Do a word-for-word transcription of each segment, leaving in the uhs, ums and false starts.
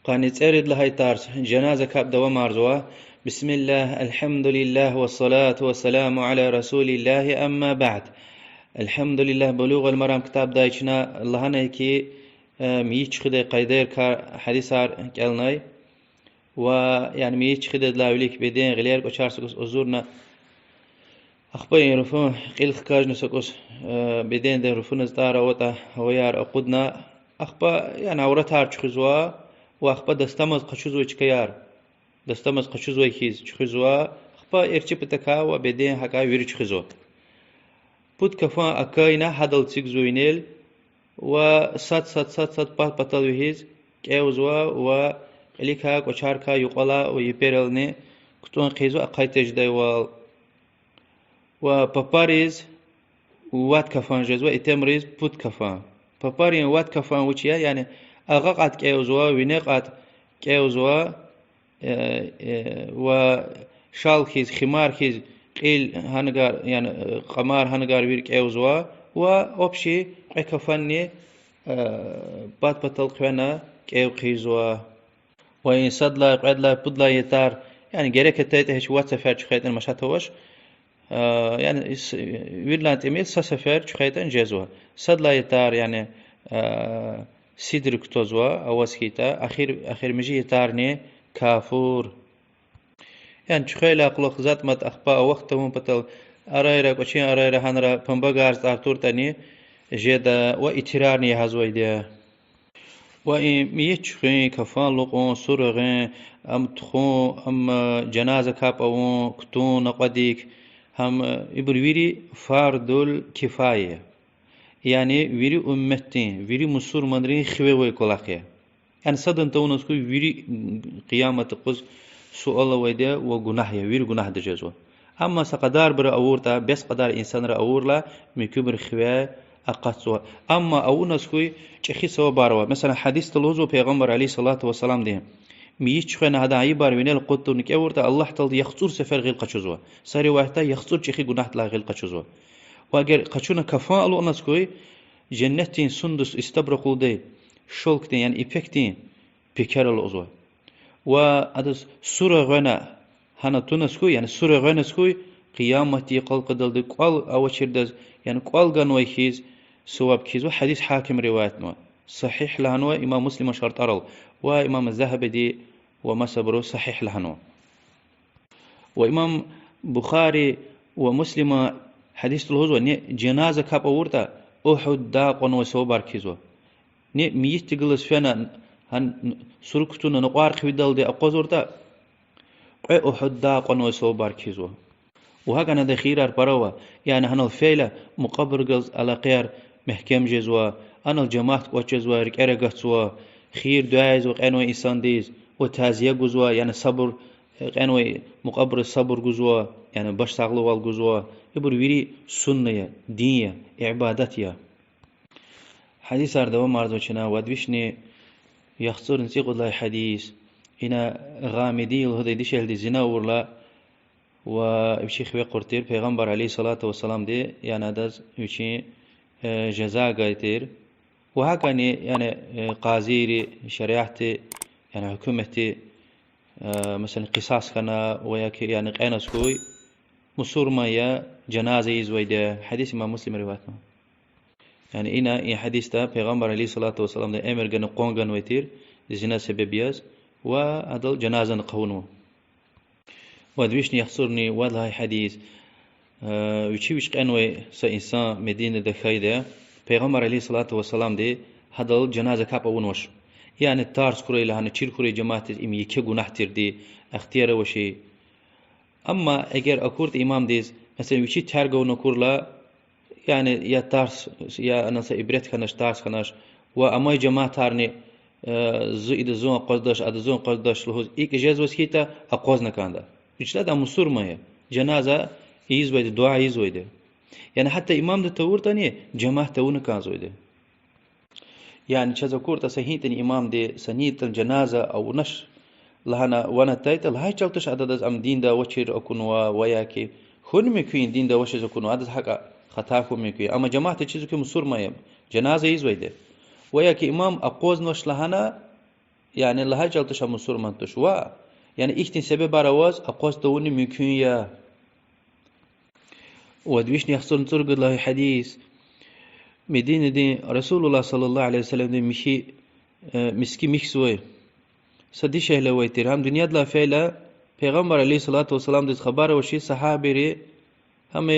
Къанни цӀерид лагьай тарс, жаназа капӀ давамарзава. بسم الله، الحمد لله، والصلاة والسلام على رسول الله، أما بعد. الحمد لله, Булугъул Марам ктабдай чна лагьанай хьи, э, мейит чуьхуьдай къайдаяр, кар, гьадисар кӀелнай. Ва, яни, мейит чуьхуьдайдалай вилик беден, гъилер, кӀвачер са кӀус узурна, ахпа и руфун кьил хкажна са кӀус, э, бедендин руфуна затӀар аватӀа, гьаваяр акъудна, ахпа, яни, авратар чуьхуьзва, ва ахпа дастамаз къачузвай чкаяр, дастамаз къачузвай хьиз чуьхуьзва, ахпа эрчӀи патахъай ва беден гьакӀа вири чуьхуьзва. Пуд кафан акайна гьадал эцигзава инел, ва сад-сад, сад-сад пад патал вегьиз кӀевзава ва кьиликай, кӀвачерикай, юкьвалай ва еперални кутӀун хъийизва ахъай тежедайвал. Ва папариз вад кафан жезва, итимриз пуд кафан. Папарин вад кафан вуч я, яни агъа кьатӀ кӀевзава, вине кьатӀ кӀевзава, э, э, ва шал хьиз, химар хьиз, кьил гьанагар, яни, э, кьамар гьанагар вири кӀевзава, ва общий кьве кафанни, э, пад патал хъвена кӀев хъийизва. Ва и сад лагьай, кьвед лагьай, пуд лагьай ятар, яни герек атайтӀа гьич вад сефер чуьхвейтӀани машат авач. Э, яни виридалай тӀимил са сефер чуьхвейтӀани жезва. Сад лагьай ятар, яни, э, сидр кутазва, аваз хьайитӀа, эхир, эхиримжи ятарни кафур. Яни чуьхвейдалай кьулухъ затӀ-матӀ ахпа авахь тавун патал, арайра, кӀвачин арайра гьанра памбагар, затӀар туртӀани, жеда ва итирарни ягьазвайди я. Ва и мейит чуьхуьн, кафан лукьун, сура гъун, ам тухун, ам, э, жаназа капӀ авун, кутун накьвадик, гьам, э, ибур вири фардул кифая я. Яни вири умметдин, вири мусурманрин хиве авай кӀвалах я. Яни садан тавуназ хьуй, вири, м, къиямат юкъуз суал авайди я ва гунагь я, вири гунагьда жезва. Амма са кьадарбуру авуртӀа, бес кьадар инсанри авурла, муькуьбуру хиве акъатзава. Амма авуназ хьуй, чӀехи савабар ава. Месела, гьадисда лугьузва Пайгъамбар عليه الصلاة والسلامди: мейит чуьхвена гьадан айибар винел акъуд тавуна кӀевуртӀа, Аллагь Таалади яхцӀур сефер гъил къачузва. Са риваятда яхцӀур чӀехи гунагьдилай гъил къачузва. Ва эгер къачуна кафан алукӀназ хьуй, женнетдин сундус, истабракъ лугьудай, шёлкдин, яни ипекдин пекер алукӀзава. Ва адаз сура гъвена гьана туназ хьуй, яни сура гъвеназ хьуй, къияматдин къалкъадалди кӀвал авачирдаз, яни кӀвал ганвай хьиз суваб кхьизва. Гьадис Гьаким риваятнава. Сагьигь лагьанва имам Муслиман шартӀарал, ва имам Загьабиди ва масабуру сагьигь лагьанва. Ва имам Бухари ва Муслима гьадисда лугьузва: ни жаназа капӀ авуртӀа, Угьудда акьванвай савабар кхьизва. Ни мейитдихъ галаз фена, гьа сура кутуна накьвар хъийидалди акъвазуртӀа, кьве Угьудда акьванвай савабар кхьизва. Ва гьакӀни адан хийирар пара ава, яни гьанал фейила мукьвабур галаз алакъаяр мягькем жезва, анал жемят кӀватӀ жезва, рикӀер агатзава, хийир-дуьа ийизва кьенвай инсандиз, ва тазия гузва, яни сабур, кьенвай мукьвабуруз сабур гузва, яни башсагъвал гузва. Ибур вири сунна я, дин я, ибадат я. Гьадисар давамарзава чна, вад вишни яхцӀурни цӀикьуд лагьай гьадис. Ина Гъамидия лугьудай дишегьлиди зина авурла, ва вичи хиве акъур тир, Пайгъамбар عليه الصلاة والسلامди, яни адаз вичин, э, жаза гайи тир. Ва гьакӀни, яни, э, къазийри, шариатди, яни гьукуматди, э, месела, къисас хьана ва я ки, яни, кьеназ хьуй, мусурман я, жаназа ийизвайди я. Гьадис имам Муслима риваятнава. Яни ина и гьадисда Пайгъамбар عليه الصلاة والسلامди эмир гана къван ганвай тир, зина себеб яз, ва адал жаназани хъувунва. Вад вишни яхцӀурни вад лагьай гьадис. Э, вичи вич кьенвай са инсан Мединада хьайиди, Пайгъамбар عليه الصلاة والسلامди гьадал жаназа капӀ авунвач. Яни тарс хьурай лагьана, чир хьурай жемятдиз, им еке гунагь тирди, ихтияр авачир. Амма эгер акуртӀа имамдиз, месела, вичи терг авуна акурла, яни я тарс, я анал са ибрет хьанач, тарс хьанач, ва амай жемятарни, э, зун ида зун акъваздач, ада зун акъваздач лугьуз, икӀ жезваз хьайитӀа, акъвазна кӀанда. Вучиз лагьайтӀа ам мусурман я, жаназа ийизвайди, дуьа ийизвайди. Яни гьатта имамди тавуртӀани, жемят тавуна кӀанзавайди. Яни чаз акуртӀа са гьинтӀини имамди са ниятдал жаназа авунач лагьана ван атайтӀа, лагьай чӀал туш ададаз ам динда авачир акунва ва я ки хьун мумкин, динда авачиз акунва, адаз гьакӀа хата хьун мумкин. Амма жемятди чиз хьуй, мусурман я, жаназа ийизвайди. Ва я ки имам акъвазнавач лагьана, яни лагьай чӀал туш, а мусурман туш. Ва, яни ихьтин себебар аваз акъваз тавуни мумкин я. Вад вишни яхцӀурни цӀуругуд лагьай гьадис. Мединадин Расулуллагь صلى الله عليه وسلمдин михьи, э, миски михьзавай са дишегьли авай тир. Гьам дуьньядилай фейила, Пайгъамбар عليه الصلاة والسلامдиз хабар авачиз сагьабийри гьам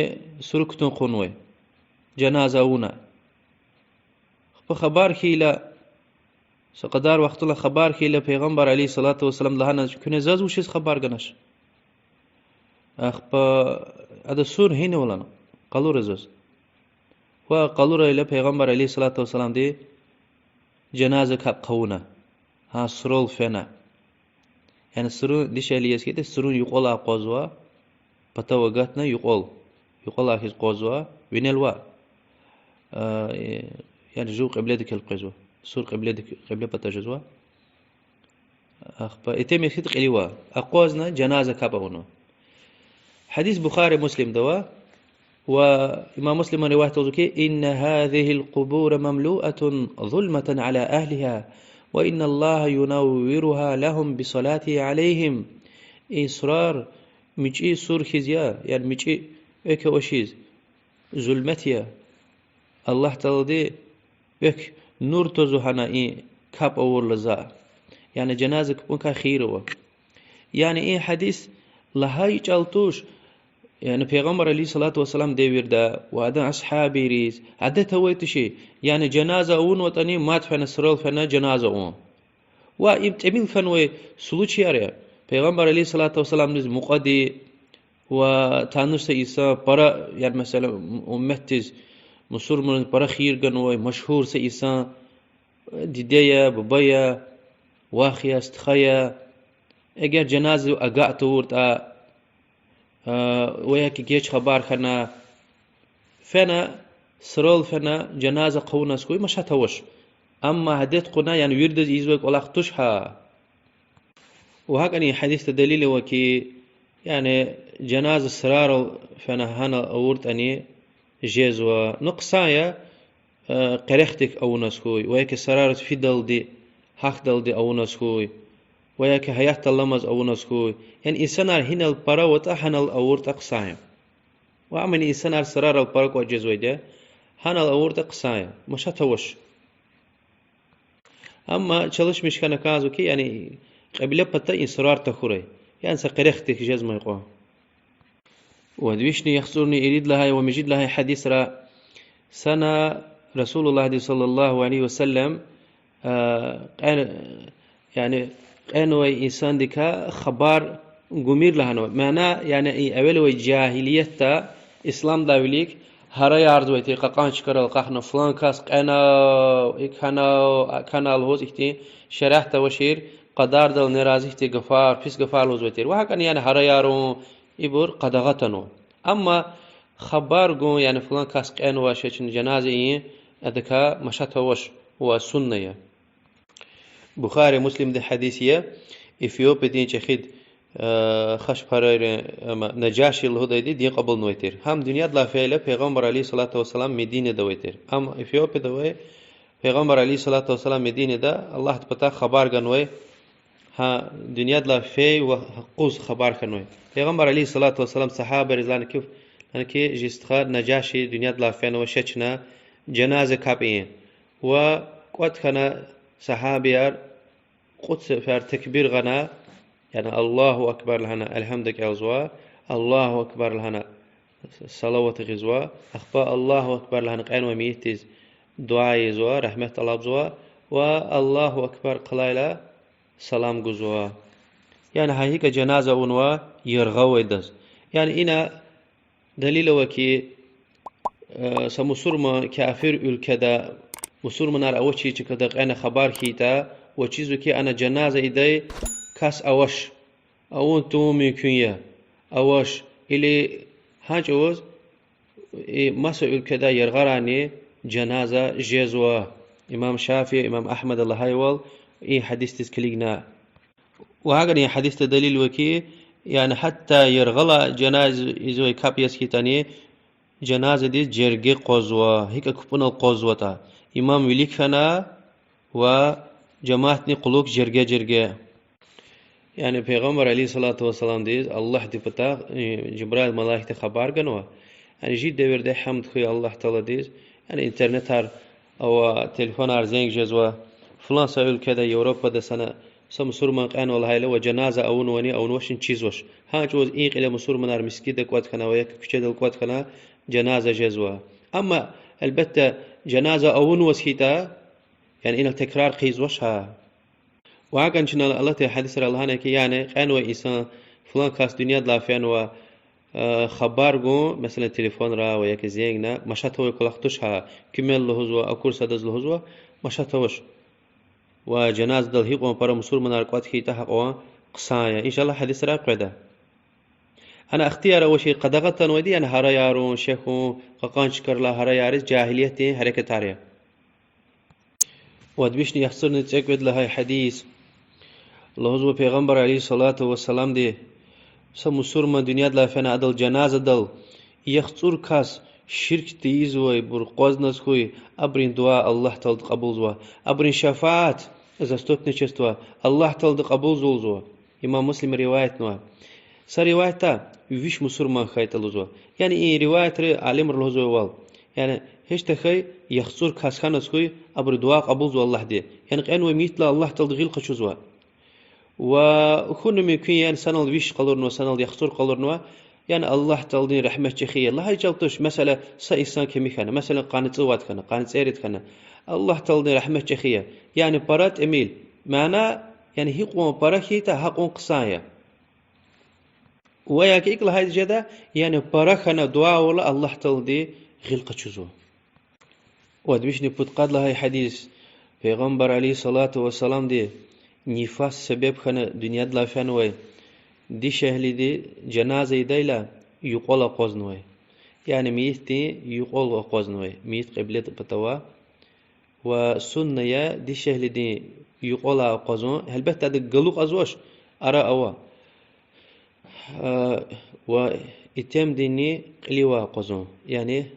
суру кутун кьунвай. Жаназа авуна. Ахпа хабар хьайила, са кьадар вахтунда хабар хьайила, Пайгъамбар عليه الصلاة والسلامди лагьана: куьне заз вучиз хабар ганач? Ахпа ада сур гьинавалана, къалура заз. Ва къалурайла Пайгъамбар عليه الصلاة والسلامди жаназа капӀ хъувуна. Гьа сурал фена. Яни сурун, дишегьли яз хьайитӀа, сурун юкьвал акъвазва, патав агатна юкьвал. Юкьвалай хьиз акъвазва, винел ваъ. Э, яни жув кьибледихъ элкъвезва. Сур кьибледихъ, кьибле пата жезва. Ахпа итим яз хьайитӀа кьиливай акъвазна жаназа капӀ авуна. Гьадис Бухари, Муслимда ава. Ва имам Муслиман риваят авазва хьи: إن هذه القبور مملوءة ظلمة على أهلها وإن الله ينورها لهم بصلاته عليهم. И сурар мичӀи сур хьиз я, яни мичӀи экв авачиз, зулмат я. Аллагь Таалади экв, нур твазва гьана и капӀ авурла за. Яни жаназа капӀуникай хийир ава. Яни и гьадис лагьай чӀал туш, яни Пайгъамбар عليه الصلاة والسلام девирда ва адан асгьабийриз адет авай тушир, яни жаназа авунватӀани мад фена, сурал фена жаназа авун. Ва им тӀимил хьанвай случаяр я. Пайгъамбар عليه الصلاة والسلامдиз мукьвади ва таниш са инсан, пара, яни, месела, умметдиз, мусурманриз пара хийир ганвай машгьур са инсан, диде я, буба я, вах я, стха я, эгер жаназа агакь тавуртӀа, ва я ки геж хабар хьана, фена, сурал фена, жаназа хъувуназ хьуй, машат авач. Амма гьадет кьуна, яни виридаз ийизвай кӀвалах туш гьа. Ва гьакӀни гьадисда далил ава хьи, яни жаназа сурарал фена гьанал авуртӀани жезва. Ну хъсан я, э, къерехдик авуназ хьуй, ва я ки сурариз фидалди, гьахьдалди авуназ хьуй, ва я ки гьаятда аламаз авуназ хьуй. Яни инсанар гьинал пара аватӀа гьанал авуртӀа хъсан я. Ва амма инсанар сурарал пара кӀватӀ жезвайди я, гьанал авуртӀа хъсан я, машат авач. Амма чалишмиш хьана кӀанзава хьи, яни кьибле пата и сурар тахьурай, яни са къерехдик жезмай кьван. Вад вишни яхцӀурни ирид лагьай ва муьжуьд лагьай гьадисра санал Расулуллагьди صلى الله عليه وسلم, а, кьен-, яни кьенвай инсандикай хабар гумир лагьанва. Мана, яни и эвелвай жагьилиятда, исламдилай вилик гьараяр ийизвай тир, кьакьан чкайрал акьахна, флан кас кьенав, икӀ хьанав, акӀ хьана лугьуз, ихьтин шариатда авачир, къадардал нерази хьтин гафар, пис гафар лугьузвай тир. Ва гьакӀни, яни гьараяр авун, ибур къадагъа атанва. Амма хабар гун, яни флан кас кьенва, ше чна жаназа ийин, адакай машат авач ва сунна я. Бухари, Муслимдин гьадис я. Эфиопиядин чӀехиди, э, хашпарайри, ама, Нажаши лугьудайди дин кьабулнавай тир. Гьам дуьньядилай фейила Пайгъамбар عليه الصلاة والسلام Мединада авай тир. Ам Эфиопияда авай, Пайгъамбар عليه الصلاة والسلام Мединада Аллагьдин патай хабар ганвай, гьа дуьньядилай фейи вахт юкъуз хабар хьанвай. Пайгъамбар عليه الصلاة والسلام сагьабайриз лагьана хьи, лагьана хьи, жи стха Нажаши дуьньядилай фенва, ше чна жаназа капӀ ийин. Ва кӀватӀ хьана сагьабияр, кьуд сефер такбир гъана, яни الله أكبر лагьана, الحمد кӀелзава, الله أكبر лагьана, салават гъизва, ахпа الله أكبر лагьана кьенвай мейитдиз дуьа ийизва, рагьмет тӀалабзава, ва الله أكبر хълагьайла салам гузва. Яни гьа икӀ жаназа авунва яргъавайдаз. Яни ина далил ава хьи, э, са мусурман кафир уьлкведа, мусурманар авачир чкада кьена хабар хьайитӀа, вучизва хьи ана жаназа ийидай кас авач, авун тавун мумкин я, авач, или гьа чӀавуз и маса уьлкведа яргъарани жаназа жезва. Имам Шафии, имам Агьмада лагьайвал, и гьадисдиз килигна. Ва гьакӀни гьадисда далил ава хьи, яни гьатта яргъалай жаназа ийизвай капӀ яз хьайитӀани, жаназадиз жерге къвазва, гьикӀ купӀунал къвазватӀа. Имам вилик хьана ва Жамаатни къуллугъ жерге-жерге. Яни Пайгъамбар عليه الصلاة والسلامдиз Аллагьди патахъ, э, Жибраил малаикди хабар ганва. Яни чи девирда гьамд хьуй Аллагь Тааладиз. Яни интернетар ава, телефонар зенг жезва. Флан са уьлкведа, Европада сана, са мусурман кьенва лагьайла ва жаназа авунвани, авунвачни чизвач. Гьа чӀавуз и кьиле мусурманар мискӀинда кӀватӀ хьана ва я куьчедал кӀватӀ хьана жаназа жезва. Амма, гьелбетда, жаназа авунваз хьайитӀа, яни инал текрар хъийизвач гьа. Ва гьакӀни чна алатай гьадисра лагьана хьи, яни кьенвай инсан, флан кас дуьньядилай фенва, э, хабар гун, месела, телефонра ва я ки зенгна, машат авай кӀвалах туш гьа, куьмел лугьузва, акур садаз лугьузва, машат авач. Ва жаназадал гьикьван пара мусурманар кӀватӀ хьайитӀа, гьакьван хъсан я. Иншаллагь, гьадисрай къведа. Ана ихтияр авачир къадагъа атанвайди, яни гьарайрин, шехьун, кьакьан чкайрилай гьарайриз жагьилиятдин гьерекатар я. Вад вишни яхцӀурни цӀекӀуьд лагьай гьадис. Лугьузва Пайгъамбар عليه الصلاة والسلامди: са мусурман дуьньядилай фена, адал жаназадал яхцӀур кас ширк тийизвайбур акъвазнаваз хьуй, абурун дуьа Аллагь Таалади кьабулзава, абурун шафаат, заступничество, Аллагь Таалади кьабулзава лугьузва. Имам Муслима риваятнава. Са риваятда виш мусурман хьайитӀа лугьузва. Яни и риваятри алимри лугьузвайвал, яни гьич тахьай яхцӀур кас хьаназ хьуй, абурун дуьа кьабулзава Аллагьди. Яни кьенвай мейитдилай Аллагь Таалади гъил къачузва. Ва хьуна мумкин я, яни санал виш къалурнава, санал яхцӀур къалурнава, яни Аллагь Тааладин рагьмет чӀехи я лагьай чӀал туш, месела, са инсан кими хьана, месела, къанни цӀувад хьана, къанни цӀерид хьана, Аллагь Тааладин рагьмет чӀехи я. Яни пара тӀимил, мана, яни гьикьван пара хьайитӀа, гьакьван хъсан я. Ва я ки икӀ лагьайди жеда, яни пара хьана дуьа авурла Аллагь Таалади гъил къачузва. Вад вишни пудкъад лагьай гьадис. Пайгъамбар عليه الصلاة والسلامди нифас себеб хьана дуьньядилай фенвай дишегьлиди жаназа ийидайла юкьвал акъвазнавай. Яни мейитдин юкьвал акъвазнавай, мейит кьибледин патав ава. Ва сунна я дишегьлидин юкьвалай акъвазун, гьелбетда, ада галукьзавач, ара ава. Ва итимдинни кьиливай акъвазун, яни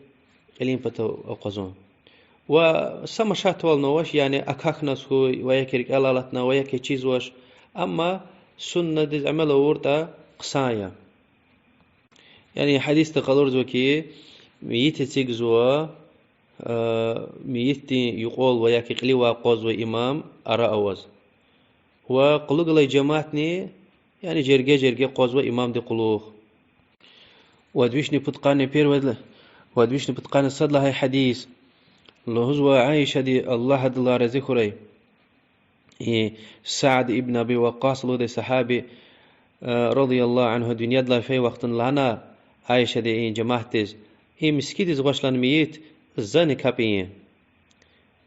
кьилин патав акъвазун. Ва са машатвални авач, яни акахьназ хьуй, ва я ки рикӀелай алатна, ва я ки чизвач. Амма суннадиз амал авуртӀа, хъсан я. Яни гьадисда къалурзава ки, мейит эцигзава, мейитдин юкьвал ва я ки кьиливай акъвазвай имам ара аваз. Ва къуллугълай жемятни, яни жерге-жерге акъвазва имамдин къуллугъ. Вад вишни пудкъанни первайла, вад вишни пудкъанни сад лагьай гьадис. Лугьузва Аишади, Аллагь адалай рази хьурай, Саад ибн Аби Ваккъас лугьудай сагьаби, رضي الله عنه, дуьньядилай фей вахтунда лагьана Аишади и жемятдиз: и мискӀиндиз гъваш лагьана мейит, зани капӀ ийин.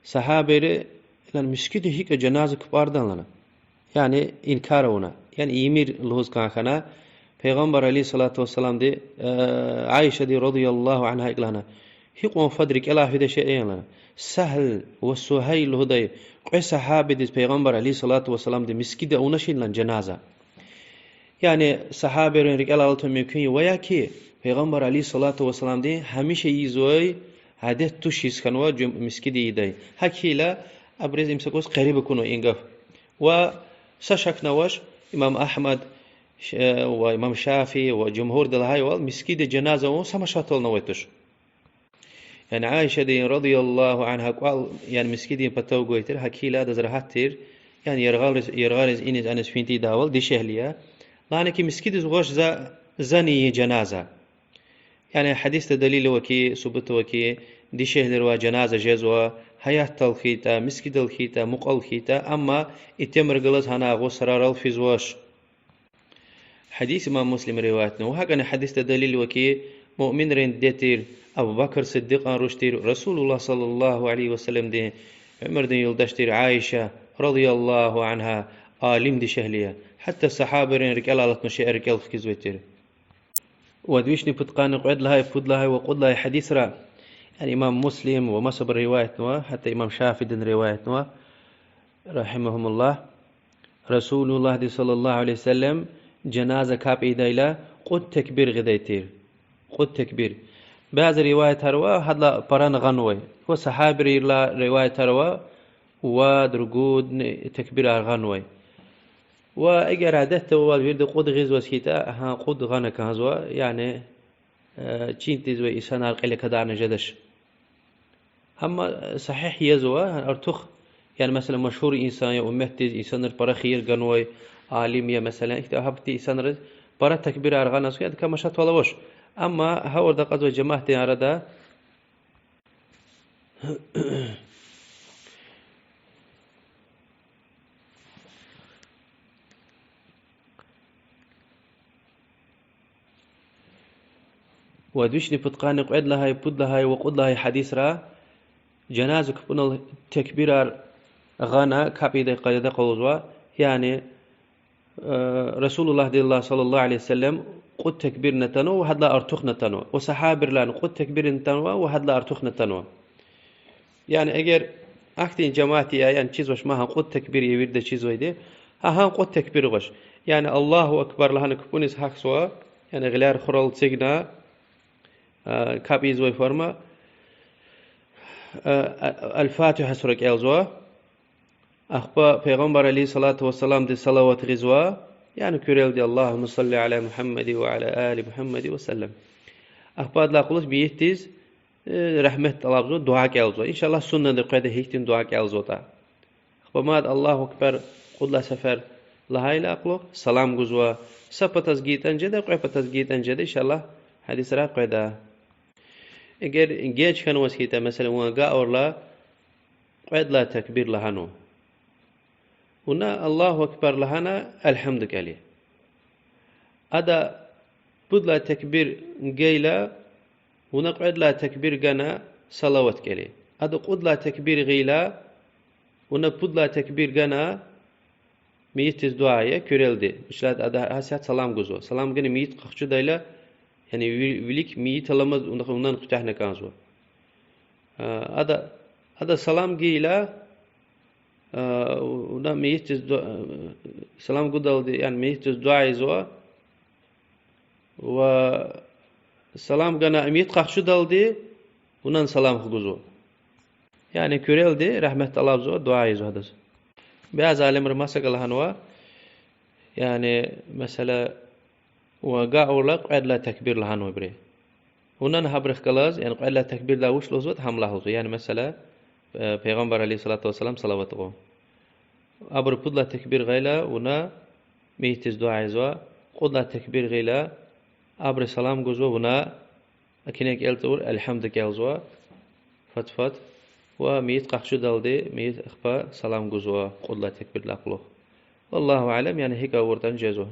Сагьабийри лагьана: мискӀинда гьикӀ жаназа капӀарда лагьана. Яни инкар авуна. Яни ийимир лугьуз кӀан хьана. Пайгъамбар عليه الصلاة والسلامди, Аишади رضي الله عنها икӀ лагьана: гьикьван фад рикӀелай фидай шей я лагьана. Сагьл ва Сугьайл лугьудай кьве сагьабидиз Пайгъамбар عليه الصلاة والسلامди мискӀинда авуначни лагьана жаназа. Яни сагьабийрин рикӀелай алатун мумкин я ва я ки Пайгъамбар عليه الصلاة والسلامди гьамиша ийизвай адет тушиз хьанва мискӀинда ийидай. ГьакӀ хьайила абуруз им са кӀус гъериб акунва и гаф. Ва са шакни авач, имам Агьмад ва имам Шафии ва жумгьурди лагьайвал, мискӀинда жаназа авун са машатвални авай туш. Яни Аишади رضي الله عنها кӀвал, яни мискӀиндин патав гвай тир, гьакӀ хьайила адаз регьят тир, яни яргъариз, яргъариз иниз-аниз фин тийидайвал, дишегьли я. Лагьана ки мискӀиндиз гъваш за, зани ийин жаназа. Яни гьадисда далил ава ки, субут ава ки, дишегьлийривай жаназа жезва, гьаятдал хьайитӀа, мискӀиндал хьайитӀа, мукьвал хьайитӀа, амма итимрихъ галаз гьана агъу сарарал физвач. Гьадис имам Муслима риваятнава. Ва гьакӀни гьадисда далил ава ки, муъминрин диде тир, Абу Бакр Сиддикьан руш тир, رسول الله صلى الله عليه وسلمдин уьмуьрдин юлдаш тир Аиша رضي الله عنها алим дишегьли я. Гьатта сагьабийрин рикӀелай алатун шейэр рикӀел хкизвай тир. Вад вишни пудкъанни кьвед лагьай, пуд лагьай ва кьуд лагьай гьадисра, яни имам Муслим ва масабуру риваятнава, гьатта имам Шафиидини риваятнава, رحمهم الله, Расулуллагьди صلى الله عليه وسلم жаназа капӀ ийидайла кьуд такбир гъидай тир. Кьуд такбир. Бязи риваятар ава, гьадалай парана гъанвай. Ва сагьабийрилай риваятар ава, вад, ругуд такбирар гъанвай. Ва эгер адетда авай вирида кьуд гъизваз хьайитӀа, гьа кьуд гъана кӀанзава, яни, э, чин тийизвай инсанар кьиле кадарна жедач. Амма, э, сагьигь язва, артух, яни, месела, машгьур инсан я, умметдиз инсанар пара хийир ганвай алим я, месела, ихьтин гьахьтин инсанриз пара такбирар гъаназ хьайитӀа, адакай машатвал авач. Амма гьавурда акьазвай жемятдин арада вад вишни пудкъанни кьвед лагьай, пуд лагьай ва кьуд лагьай гьадисра жаназа капӀунал такбирар гъана капӀ ийидай къайда къалурзава. Яни, э, Расулуллагьдилай, صلى الله عليه وسلم, кьуд такбирни атанва ва гьадалай артухни атанва. Ва сагьабайрилайни кьуд такбирни атанва ва гьадалай артухни атанва. Яни эгер ахьтин жемят я, яни чизвач ман гьа кьуд такбир я вирида чизвайди, гьа гьа кьуд такбир гъваш. Яни الله أكبر лагьана капӀуниз гьахьзава, яни гъилер хурал эцигна, а, капӀ ийизвай форма, а, а, الفاتحة сура кӀелзава. Ахпа Пайгъамбар عليه الصلاة والسلامдиз салават гъизва, яни куьрелди اللهم صل على محمد وعلى آل محمد وسلم. Ахпа адалай кьулухъ мейитдиз, э, рагьмет тӀалабзава, дуьа кӀелзава. إن شاء الله, суннада къведа гьихьтин дуьа кӀелзаватӀа. Ахпа мад الله أكبر кьуд лагьай сефер лагьайла кьулухъ салам гузва. Са патаз гайитӀани жеда, кьве патаз гайитӀани жеда, إن شاء الله, гьадисра къведа. Эгер геж хьанваз хьайитӀа, месела, вун агакьайла кьвед лагьай такбир лагьанва. Вуна الله أكبر лагьана, الحمد кӀела. Ада пуд лагьай такбир гайила, вуна кьвед лагьай такбир гана, салават кӀела. Ада кьуд лагьай такбир гъайила, вуна пуд лагьай такбир гана, мейитдиз дуьа ая, куьрелди. Вучиз лагьайтӀа ада гьасятда салам гузва. Салам гана мейит къахчудайла, яни ви-, вилик мейит аламаз вуна, вунани куьтягьна кӀанзава. А, ада, ада салам гайила, а, вуна мейитдиз ду-, салам гудалди, яни мейитдиз дуьа ийизва, ва салам гана мейит къахчудалди вунани салам хгузва. Яни куьрелди рагьмет тӀалабзава, дуьа ийизва гьадаз. Бязи алимри масакӀа лагьанва, яни, месела, вун агакьайла кьвед лагьай такбир лагьанва ибуру. Вунани гьабурухъ галаз, яни кьвед лагьай такбирдай вуч лугьузватӀа, гьам лагь лугьузва. Яни, месела, э, Пайгъамбар عليه الصلاة والسلام салават гъун. Абуру пуд лагьай такбир гъайила, вуна мейитдиз дуьа ийизва, кьуд лагьай такбир гъайила, абуру салам гузва, вуна акуна кӀел тавур الحمد кӀелзава, фад-фад, ва мейит къахчудалди мейит ахпа салам гузва кьуд лагьай такбирдилай кьулухъ. والله أعلم, яни гьикӀ авуртӀани жезва.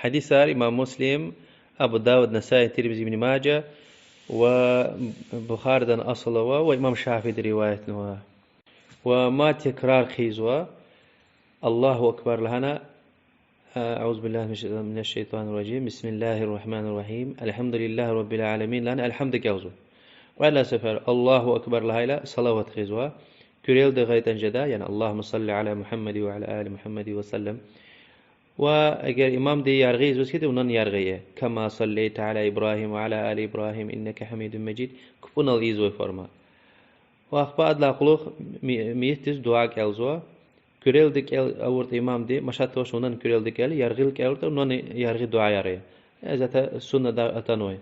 Гьадисар имам Муслим, Абу Давуд, Насаи, Тирмизи, Ибн Мажа ва Бухаридан асул ава ва имам Шафииди риваятнава. Ва мад текрар хъийизва, الله أكبر лагьана, أعوذ بالله من الشيطان الرجيم. بسم الله الرحمن الرحيم. الحمد لله رب العالمين лагьана الحمد кӀелзава. Кьвед лагьай сефер الله أكبر лагьайла салават гъизва. Куьрелди гъайитӀани жеда, яни اللهم صل على محمد وعلى آل محمد وسلم. Ва эгер имамди яргъи ийизваз хьайитӀа, вунани яргъи ая. كما صليت على إبراهيم وعلى آل إبراهيم إنك حميد مجيد капӀунал ийизвай форма. Ва ахпа адалай кьулухъ ми-, мейитдиз дуьа кӀелзава. Куьрелди кӀел авуртӀа имамди, машат авач, вунани куьрелди кӀела, яргъил кӀелуртӀа, вунани яргъи дуьаяр ая. Э, затӀ суннада атанвай.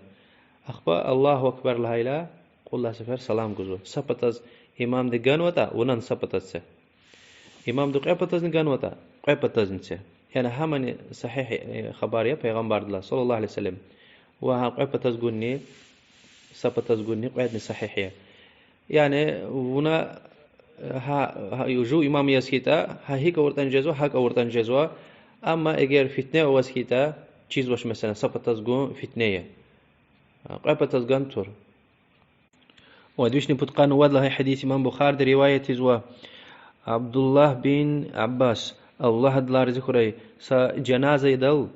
Ахпа الله أكبر лагьайла, кьуд лагьай сефер салам гузва. Са патаз имамди ганватӀа, вунани са патаз це. Имамди кьве патазни ганватӀа, кьве патазни це. Яни гьамани сагьигь, э, хабар я Пайгъамбардилай, صلى الله عليه وسلم. Ва гьа кьве патаз гунни, са патаз гунни кьведни сагьигь я. Яни вуна, гьа, гьа, жув имам яз хьайитӀа, гьа гьикӀ авуртӀани жезва, гьакӀ авуртӀани жезва. Амма эгер фитне аваз хьайитӀа, чизвач, месела, са патаз гун фитне я. Кьве патаз гана тур. Вад вишни пудкъанни вад лагьай гьадис имам Бухариди риваят ийизва. Абдуллагь бин Аббас, Аллагь адалай рази хьурай, са жаназайдал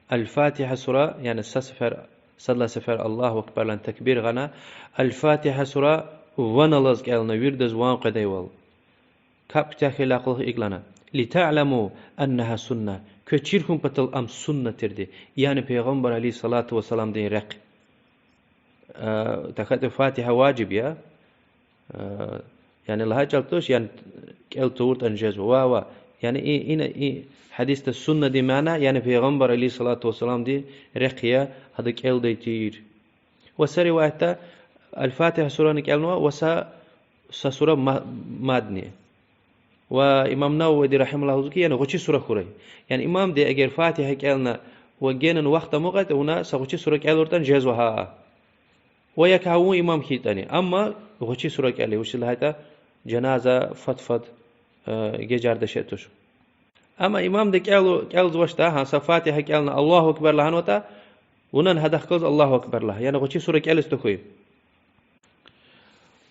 الفاتحة сура, яни са сефер, сад лагьай сефер الله أكبر лагьана такбир гъана, الفاتحة сура ван алаз кӀелна, виридаз ван къведайвал. КапӀ куьтягь хьайидалай кьулухъ икӀ лагьана: لتعلموا أنها سنة. Квез чир хьун патал ам сунна тирди, яни Пайгъамбар عليه الصلاة والسلامдин рехъ. Э, тахьайтӀа Фатигьа важиб я. Э, яни лагьай чӀал туш, яни кӀел тавуртӀани жезва. Ва, ва. Яни и, ина, и гьадисда суннадин мана, яни Пайгъамбар عليه الصلاة والسلامди рехъ я гьада кӀелдай тир. Ва са риваятда Аль-Фатигьа сурани кӀелнава ва са, са сура ма-, мадни. Ва имам Нававиди رحمه الله лугьузва хьи, яни гъвечӀи сура хьурай. Яни имамди эгер Фатигьа кӀелна ва генани вахт амукьайтӀа, вуна са гъвечӀи сура кӀелуртӀани жезва гьа. Ва я гьа вун имам хьайитӀани. Амма гъвечӀи сура кӀела, вучиз лагьайтӀа жаназа фад-фад, э, гежарда шей туш. Амма имамди кӀел-, кӀелзавачтӀа, гьа са Фатигьа кӀелна, الله أكبر лагьанватӀа, вунани гьадахъ галаз الله أكبر лагь. Яни гъвечӀи сура кӀелиз тахьуй.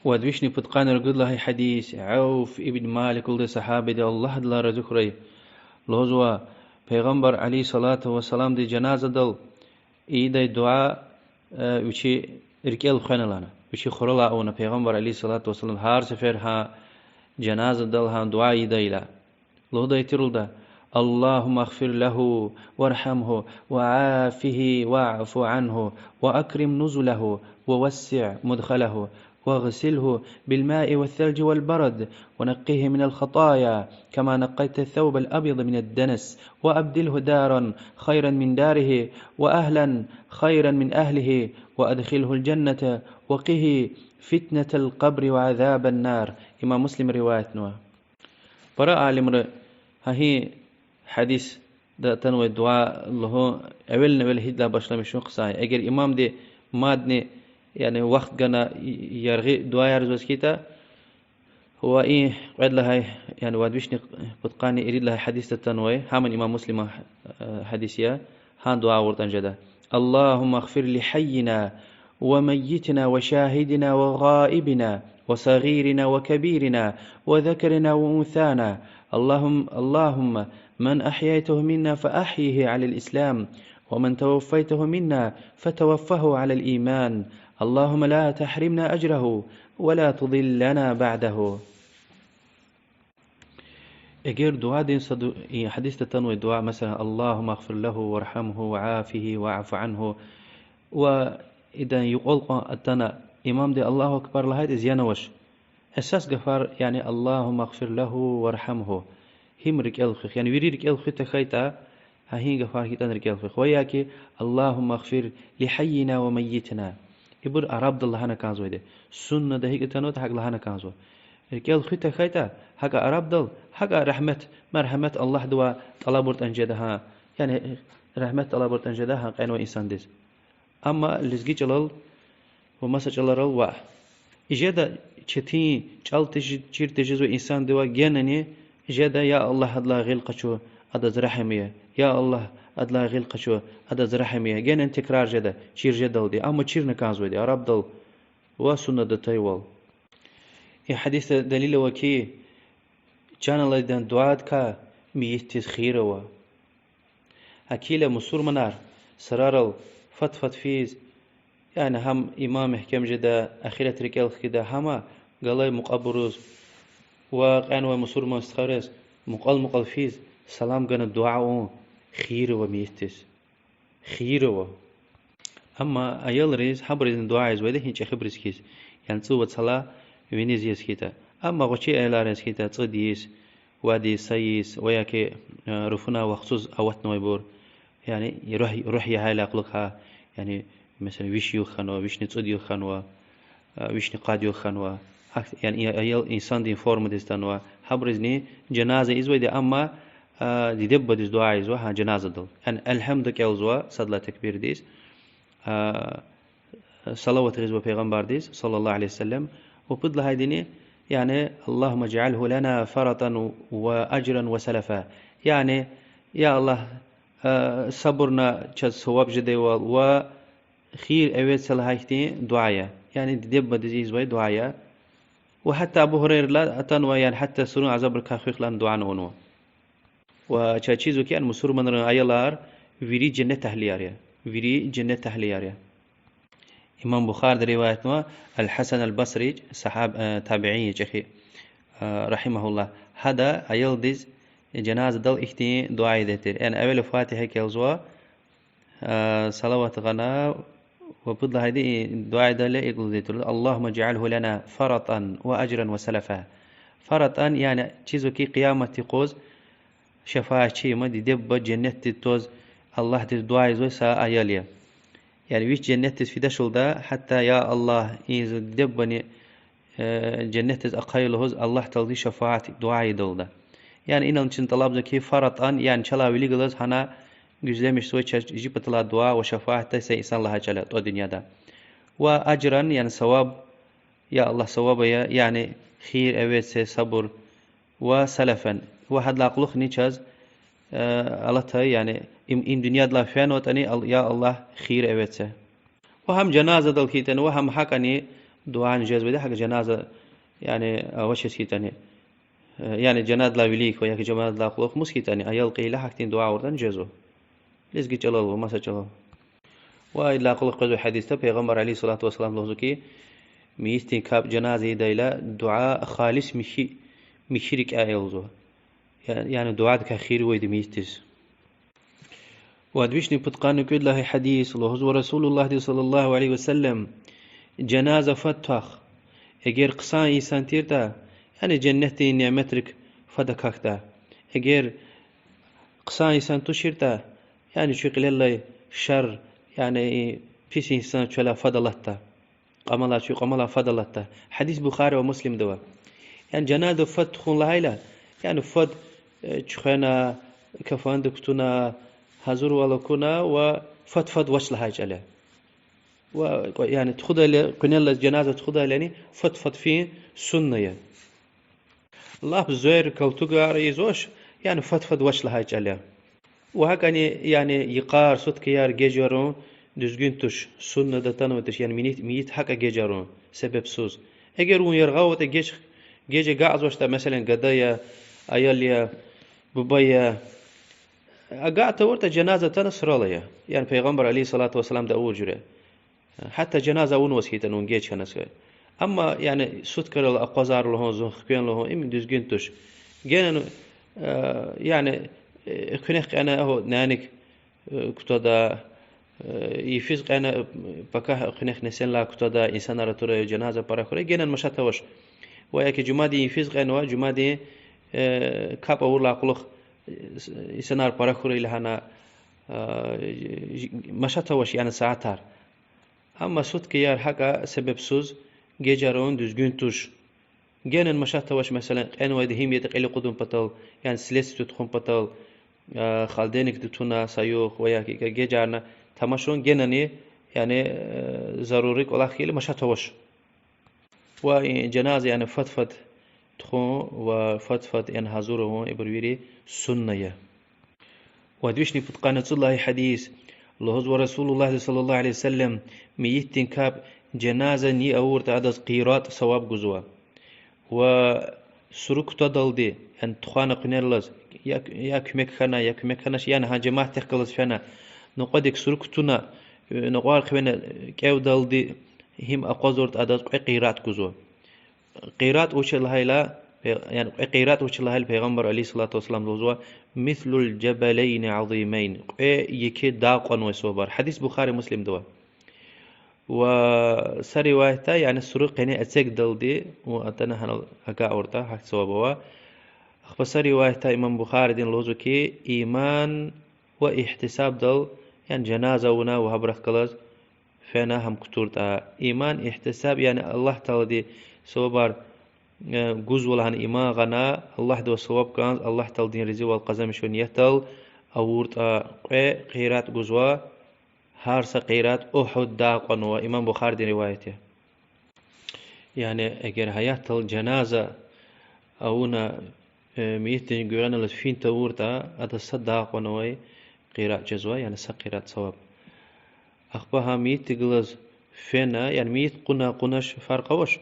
Вад вишни пудкъанни ругуд лагьай гьадис, Авф ибн Малик лугьудай сагьабиди, Аллагь адалай рази хьурай, лугьузва, Пайгъамбар عليه الصلاة والسلامди жаназадал ийидай дуьа, э, вичи рикӀел хвена лагьана, вичи хуралай авуна Пайгъамбар عليه الصلاة والسلام гьар сефер гьа жаназадал гьа дуьа ийидайла. Лугьудай тир лугьуда: اللهم اغفر له وارحمه وعافه واعف عنه وأكرم نزله ووسع مدخله واغسله بالماء والثلج والبرد ونقه من الخطايا كما نقيت الثوب الأبيض من الدنس وأبدله دارا خيرا من داره وأهلا خيرا من أهله وأدخله الجنة وقه فتنة القبر وعذاب النار. Имам Муслим риваятнава. Пара алимри гьа и гьадисда атанвай дуьа лугьун, эвелни-эвел гьидалай башламишун хъсан я. Эгер имамди мадни, яни вахт гана, яргъи дуьаяр ийизваз хьайитӀа, ва и кьвед лагьай, яни вад вишни пудкъанни ирид лагьай гьадисда атанвай, гьамни имам Муслима, э, гьадис я, гьа дуьа авуртӀани жеда: اللهم اغفر لحينا وميتنا وشاهدنا وغائبنا وصغيرنا وكبيرنا وذكرنا وأنثانا. اللهم، اللهم من أحييته منا فأحيه على الإسلام، ومن توفيته منا فتوفه على الإيمان. اللهم لا تحرمنا أجره ولا تضلنا بعده. Эгер дуьадин сад-, и гьадисда атанвай дуьа, месела, اللهم اغفر له وارحمه وعافه واعف عنه, ва идан юкьвал кьван атана, имамди الله أكبر лагьайтӀа, зиян авач. Эсас гафар, яни اللهم اغفر له وارحمه, гьим рикӀел хуьх, яни вири рикӀел хуьй тахьайтӀа, гьа и гафар хьайитӀани рикӀел хуьх. Ва я ки اللهم اغفر لحينا وميتنا. Ибур арабдал лагьана кӀанзавайди. Суннада гьикӀ атанватӀа, гьакӀ лагьана кӀанзава. РикӀел хуьй тахьайтӀа, гьакӀа арабдал, гьакӀа рагьмет, маргьамат Аллагьдивай тӀалабуртӀани жеда гьа. Яни рагьмет тӀалабуртӀани жеда гьа кьенвай инсандиз. Амма лезги чӀалал ва маса чӀаларал ваъ. Жеда четин чӀал тежи-, чир тежезвай инсандивай генани жеда: я Аллагь, адалай гъил къачу, адаз регьим ая. Я Аллагь, адалай гъил къачу, адаз регьим ая. Генани текрар жеда, чир жедалди. Амма чирна кӀанзавайди арабдал ва суннада атайвал. И гьадисда далил ава ки, чан алайдан дуьадикай мейитдиз хийир ава. Гьакӏ хьайила мусурманар сарарал фад-фад физ, яни гьам иман мягькем жеда, ахират рикӏел хкида, гьама галай мукьвабуруз ва кьенвай мусурман стхайриз мукьвал-мукьвал физ салам гана дуьа авун хийир ава мейитдиз. Хийир ава. Амма аялриз, гьабуризни дуьа ийизвайди гьи чӏехибуруз хьиз, яни цӏувад йиса виниз яз хьайитӏа. Амма гъвечӏи аялар яз хьайитӏа, цӏуд йис, вад йис, са йис, ва яки, э, руфунай вахтсуз аватнавайбур, яни руьгь, руьгь ягьайлай кьулухъ гьа, яни, месела, виш югъ хьанва, вишни цӏуд югъ хьанва, э, вишни къад югъ хьанва. Гьа, яни и аял инсандин формадиз атанва. Гьабуризни жаназа ийизвайди, амма, э, диде-бубадиз дуьа ийизва гьа жаназадал. Яни алгьамда кӏелзава сад лагьай такбирдиз. Э, салават гъизва Пайгъамбардиз, صلى الله عليه وسلم, ва пуд лагьайдини, яни, اللهم اجعله لنا فرطا وأجرا وسلفا. Яни, я Аллагь, э, сабурна чаз саваб жедайвал ва хийир эвед са лагьай хьтин дуьа я. Яни диде-бубадиз ийизвай дуьа я. Ва гьатта Абу Гьурайрадилай атанва, яни гьатта сурун азабрикай хуьх лагьана дуьани авунва. Ва чаз чизва ки, яни мусурманрин аялар вири женнет агьлияр я. Вири женнет агьлияр я. Имам Бухариди риваятнава, Аль-Гьасан аль-Басри, сагьаб-, э, табиин я чӏехи, э, رحمه الله. Гьада аялдиз жаназадал ихьтин дуьа ийидай тир. Яни эвел Фатигьа кӏелзава, э, салават гъана ва пуд лагьайди и дуьа ийидайла икӏ лугьудай тир: اللهم اجعله لنا فرطا وأجرا وسلفا. Фаратан, яни чизва хьи, къиямат юкъуз шафаатчи, има диде-буба женнетдиз тваз Аллагьдиз дуьа ийизвай са аял я. Яни вич женнетдиз фидашалда, гьатта, я Аллагь, и зи диде-бубани, э, женнетдиз ахъая лугьуз Аллагь Тааладиз шафаат, дуьа ийидалда. Яни инал чна тӀалабзава хьи, фаратан, яни чалай вилик галаз гьана гуьзлемишзавай чаз чи паталай дуьа ва шафаат дай са инсан лагьай чӀал я тӀвар дуьньяда. Ва ажран, яни саваб, я Аллагь, саваб ая, яни хийир эвед це, сабур, ва салафан. Ва гьадалай кьулухъни чаз, э, алатай, яни им, им дуьньядилай фенватӀани, Ал-, я Аллагь, хийир эвед це. Ва гьам жаназадал хьайитӀани, ва гьам гьакӀани дуьани жезвайди, гьакӀ жаназа, яни авачиз хьайитӀани. Э, яни жаназадилай вилик ва яки жаназадилай кьулухъ мус хьайитӀани, аял кьейила гьахьтин дуьа авуртӀани жезва. Лезги чӀалал ва маса чӀалал. Ва идалай кьулухъ къвезва гьадисда Пайгъамбар عليه الصلاة والسلام лугьузва хьи, мейитдин капӀ жаназа ийидайла дуьа халис михьи, михьи рикӀяй лугьузва. Я-, яни дуьадикай хийир авайди мейитдиз. Вад вишни пудкъанни кӀуьд лагьай гьадис, лугьузва Расулуллагьди صلى الله عليه وسلم: жаназа фад твах, эгер хъсан инсан тиртӀа, яни женнетдин няметрик фад акахьда. Эгер хъсан инсан туширтӀа, яни чуьн кьилеллай шар, яни пис инсан чуьлай фад алатда. Кьамалай чуьн, кьамалай фад алатда. Гьадис Бухари ва Муслимда ава. Яни жаназа фад тухун лагьайла, яни фад, э, чуьхвена, кафандик кутуна, гьазурвал акуна ва фад-фад вач лагьай чӀал я. Ва, яни тухудайла, къуьнеллаз жаназа тухудайлани фад-фад фин сунна я. Лап звер калтугар ийизвач, яни фад-фад вач лагьай чӀал я. Ва гьакӀани, яни йикъар, суткаяр геж авун дуьзгуьн туш, суннада атанвайди туш, яни мейит, мейит гьакӀа геж авун себебсуз. Эгер вун яргъа аватӀа геж, геж агакьзавачтӀа, меселан, гада я, аял я, буба я, агакь тавуртӀа жаназа атана сурал ая. Яни Пайгъамбар عليه الصلاة والسلامди авур жуьре. Гьатта жаназа авунваз хьайитӀани вун геж хьана сай. Амма, яни, суткайрал акъвазар лугьун, зун хквен лугьун, им дуьзгуьн туш. Генани, э, яни, э, экуьнахъ кьена, агьу, няник, э, кутада, э, йифиз кьена, э, пакагь экуьнахъ несенлай кутада, инсанар атурай, жаназа пара хьурай, генани машат авач. Ва яки жуьмядин йифиз кьенва, жуьмядин, э, капӀ авурдалай кьулухъ, э, инсанар пара хьурай лагьана, э, машат авач, яни сятар. Амма суткаяр гьакӀа себебсуз геж авун дуьзгуьн туш. Генани машат авач, меселан, кьенвайди гьим ятӀа кьил акъудун патал, яни следствие тухун патал, э, холодильникди туна са югъ ва яки геж авуна тамашун генани, яни, э, зарури кӀвалах хьайила машат авач. Ва и жаназа, яни фад-фад тухун ва фад-фад, яни гьазур авун, ибур вири сунна я. Вад вишни пудкъанни цӀуд лагьай гьадис. Лугьузва Расулуллагьди صلى الله عليه وسلم: мейитдин капӀ жаназани авуртӀа, адаз къиратӀ саваб гузва. Ва сура кутадалди, яни тухвана къуьнеллаз, я, я куьмек хьана, я куьмек хьанач, яни гьа жемятдихъ галаз фена, накьвадик сура кутуна, накьвар хъвена, кӀевдалди гьим акъвазуртӀа, адаз кьве къиратӀ гузва. КъиратӀ вуч я лагьайла, пе-, яни кьве къиратӀ вуч я лагьайла, Пайгъамбар عليه الصلاة والسلام лугьузва: مثل الجبلين العظيمين, кьве еке дагъ кьванвай сувабар. Гьадис Бухари, Муслимда ава. Ва са риваятда, яни сура къене эцигдалди, ва атана гьанал агакьуртӀа, гьахьтин суваб ава. Ахпа са риваятда имам Бухаридин лугьузва хьи, иман ва игьтисабдал, яни жаназа авуна ва гьабурухъ галаз фена гьам кутуртӀа. Иман, игьтисаб, яни Аллагь Таалади сувабар, э, гузва лагьана иман гъана, Аллагьдивай суваб кӀанз, Аллагь Тааладин разивал къазанмишун ниятдал авуртӀа, кьве къиратӀ гузва, гьар са къиратӀ Угьуд дагъ кьванва, имам Бухаридин риваят я. Яни эгер гьаятдал жаназа авуна, э, мейитдин гуьгъуьналлаз фин тавуртӀа, адаз са дагъ кьванвай къиратӀ жезва, яни са къиратӀ саваб. Ахпа гьа мейитдихъ галаз фена, яни мейит кьуна, кьунач, фаркь авач.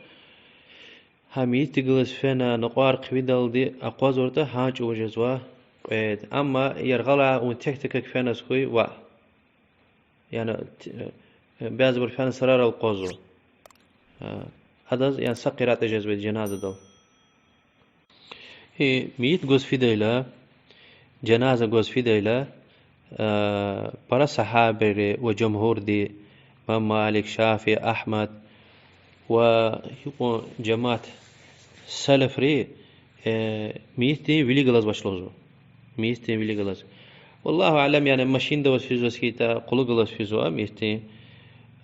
Гьа мейитдихъ галаз фена, накьвар хъвидалди акъвазуртӀа, гьа чӀавуз жезва кьвед. Амма яргъалай вун тек-текек феназ хьуй, ваъ. Яни, э, бязибур фена сарарал акъвазва. Адаз, яни са къиратӀ жезвайди жаназадал. И мейит гваз фидайла, жаназа гваз фидайла, э, пара сагьабайри ва жумгьурди, имам Малик, Шафии, Агьмад ва гьикьван жамаат салафри Э, мейитдин вилик галаз башламишзава. Мейитдин вилик галаз. Валлагьу аълам, яни машинда аваз физваз хьайитӀа, кьулухъ галаз физва мейитдин.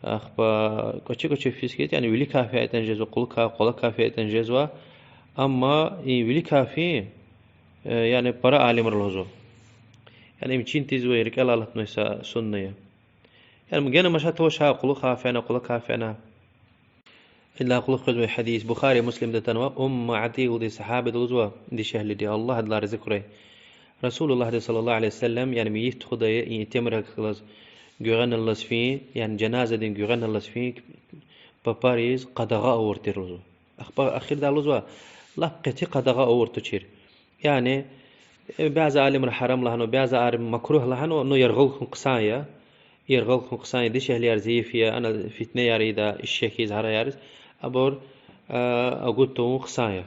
Ахпа кӀвачи-кӀвачи физ хьайитӀа, яни виликай фейитӀани жезва, кьулухъай, къвалакай фейитӀани жезва. Амма и виликай фин, э, яни пара алимри лугьузва, яни им чин тийизвай, рикӀелай алатнавай са сунна я. Яни гена машат авач гьа кьулухъай фена, къвалакай фена. Идалай кьулухъ къвезвай гьадис Бухари, Муслимда атанва, Умму Атикь лугьудай сагьабиди лугьузва, дишегьлиди, Аллагь адалай рази хьурай. Расулуллагьди صلى الله عليه وسلم, яни мейит тухудай и итимрихъ галаз гуьгъуьналлаз фин, яни жаназадин гуьгъуьналлаз фин папариз къадагъа авур тир лугьузва. Ахпа ахирдай лугьузва, лап къати къадагъа авур тушир. Яни, э, бязи алимри гьарам лагьанва, бязи алимри макругь лагьанва, ну яргъал хьун хъсан я. Яргъал хьун хъсан я, дишегьлияр зайиф я, ана фитнеяр ийида, ишшехьиз, гьараяриз, абур, а, агуд тавун хъсан я.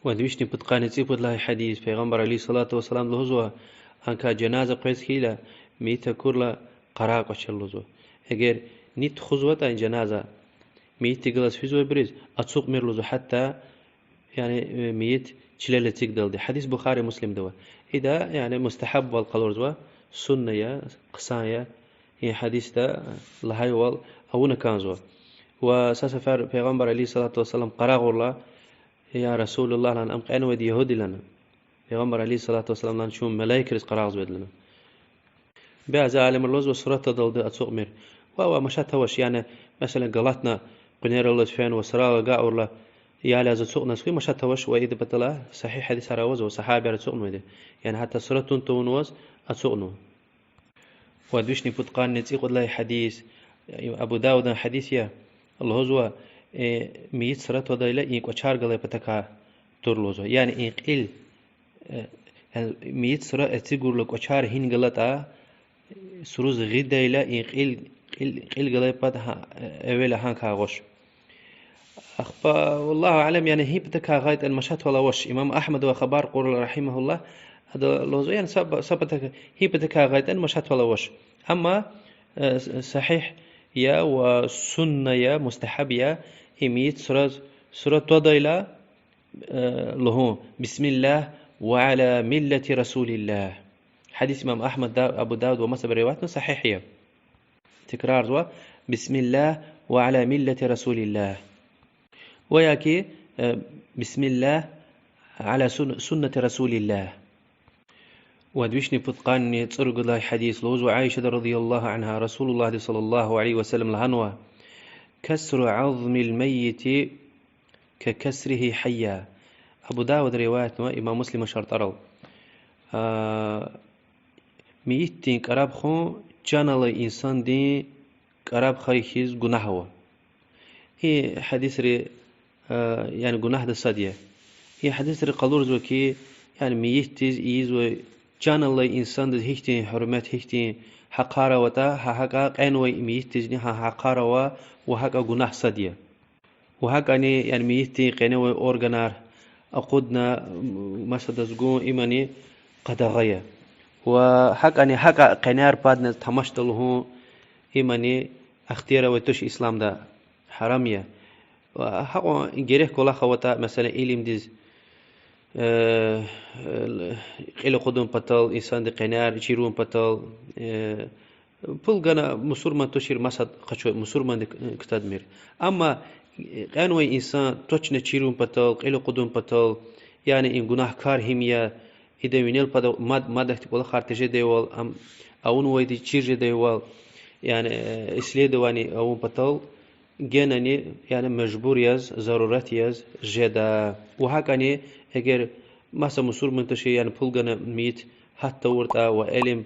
Вад вишни пудкъанни цӀипуд лагьай гьадис, Пайгъамбар عليه الصلاة والسلام лугьузва, анкай жаназа къвез хьайила, мейит акурла, къарагъ кӀвачел лугьузва. Эгер ни тухузватӀа и жаназа, мейитдихъ галаз физвайбуруз ацукьмир лугьузва, гьатта, яни, э, мейит чилел эцигдалди. Гьадис Бухари, Муслимда ава. Ида, яни, мустагьабвал къалурзава, сунна я, хъсан я, и гьадисда лагьайвал авуна кӀанзава. Ва са сефер Пайгъамбар عليه الصلاة والسلام къарагъурла, я Расулуллагь, лагьана, ам кьенвайди ягьудилана. Пайгъамбар عليه الصلاة والسلام лагьана, чун малаикриз къарагъзавайди лагьана. Бязи алимри лугьузва сурат твадалди ацукьмир. Ва, ва машат авач, яни, месела, галатна, къуьнерал алаз фенва, сурал агакьурла, ял яз ацукьнаваз хьуй, машат авач, ва идан паталай сагьигь гьадисар авазва, сагьабияр ацукьнавайди. Яни гьатта сурат тун тавунваз ацукьнава. Вад вишни пудкъанни цӀикьуд лагьай гьадис, Абу Давудан гьадис я, лугьузва, э, мейит сурат твадайла и кӀвачер галай патахъай тур лугьузва. Яни и кьил, э, яни мейит сура эцигурла кӀвачер гьина галатӀа, суруз гъидайла и кьил, кьил, кьил галай пад гьа-, эвела гьанкай гъваш. Ахпа, والله أعلم, яни гьи патахъай гъайитӀани машатвал авач. Имам Агьмадавай хабар кьурла, رحمه الله, ада лугьузва, яни са па-, са патахъай, гьи патахъай гъайитӀани машатвал авач. Амма, э, с-, сагьигь я ва сунна я, мустагьаб я, и мейит сураз, сурат твадайла, э, лугьун: بسم الله وعلى ملة رسول الله. Гьадис имам Агьмад, Да-, Абу Давуд ва масабуру риваятна, сагьигь я. Тикрарзава: بسم الله وعلى ملة رسول الله. Ва яки, э, بسم الله على سن-, سنة رسول الله. Вад вишни пудкъанни цӀуругуд лагьай гьадис, лугьузва Аишади رضي الله عنها, Расулуллагьди صلى الله عليه وسلم лагьанва: كسر عظم الميت ككسره حيا. Абу Давуда риваятнава, имам Муслима шартӀарал. А, мейитдин кӀараб хун чан алай инсандин кӀараб хьайи хьиз гунагь ава. И гьадисри, а, яни гунагьдин сад я. И гьадисри къалурзава хьи, яни мейитдиз ийизвай, чан алай инсандиз гьихьтин гьуьрмет, гьихьтин гьахъар аватӀа, гьа гьакӀа кьенвай мейитдизни гьа гьахъар ава ва гьакӀа гунагь сад я. Ва гьакӀани, яни мейитдин кьеневай органар акъудна, м-, масадаз гун, имани къадагъа я. Ва гьакӀани гьакӀа кьенар падна тамашда лугьун, имани ихтияр авай туш исламда, гьарам я. Ва гьакьван герек кӀвалах аватӀа, месела, илимдиз, э, э, кьил акъудун патал, инсандин кьенар чирун патал, э, пул гана мусурман тушир, масад къачу мусурмандик, э, кутадмир. Амма, э, кьенвай инсан точно чирун патал, кьил акъудун патал, яни и гунагькар гьим я, идан винел патал мад-, мад ахьтин кӀвалахар тежедайвал, ам авунвайди чир жедайвал, яни, э, исследование авун патал, генани, яни мажбур яз, зарурат яз жеда. Ва гьакӀани, эгер маса мусурман тушир, яни пул гана мейит гьат тавуртӀа ва илим,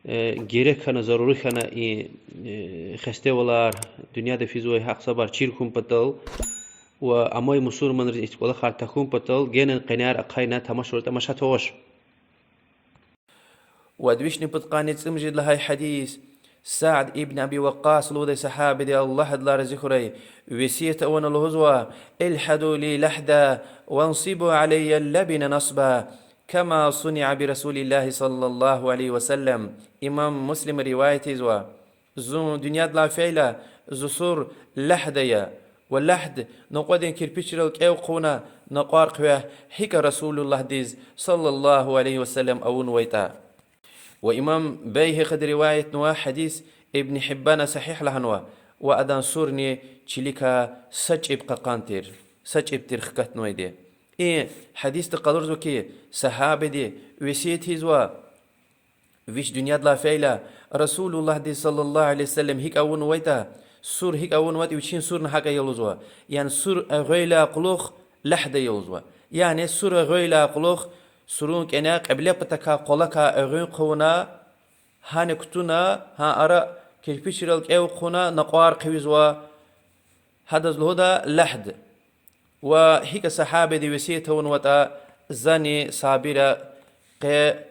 э, герек хьана, зарури хьана и, э, хестевалар, дуьньяда физвай гьакӀ сабар чир хьун патал ва амай мусурманриз ихьтин кӀвалахар тахьун патал, генани кьенар ахъайна тамашуртӀа машат авач. Вад вишни пудкъанни цӀемуьжуьд лагьай гьадис. Саад ибн Аби Ваккъас лугьудай сагьабиди, Аллагь адалай рази хьурай, весият авуна лугьузва: الحدوا لي لحدا وانصبوا علي اللبن نصبا كما صنع برسول الله صلى الله عليه وسلم. Имам Муслима риваят ийизва. Зун дуьньядилай фейила, зи сур лагьд ая, Ва лагьд накьвадин кирпичрал кӀев хъувуна накьвар хъивегь, гьикӀ Расулуллагьдиз صلى الله عليه وسلم авунвайтӀа. Ва имам Байгьакъиди риваятнава, гьадис Ибн Гьиббана сагьигь лагьанва, ва адан сурни чиликай са чӀиб кьакьан тир, са чӀиб тир хкатнавайди. И гьадисда къалурзава хьи, сагьабади весият ийизва, вич дуьньядилай фейила, Расулуллагьди صلى الله عليه وسلم гьикӀ авунвайтӀа, сур гьикӀ авунватӀа, вичин сурни гьакӀ ая лугьузва. Яни сур эгъвейла кьулухъ лагьд ая лугьузва. Яни сур эгъвейла кьулухъ сурун кӀаник кьибле патакай къвалакай эгъуьн хъувуна, гьана кутуна, гьа ара кирпичрал кӀев хъувуна накьвар хъивезва, гьадаз лугьуда лагьд. Ва гьикӀ сагьабади весият авунватӀа, зани Сабира къе,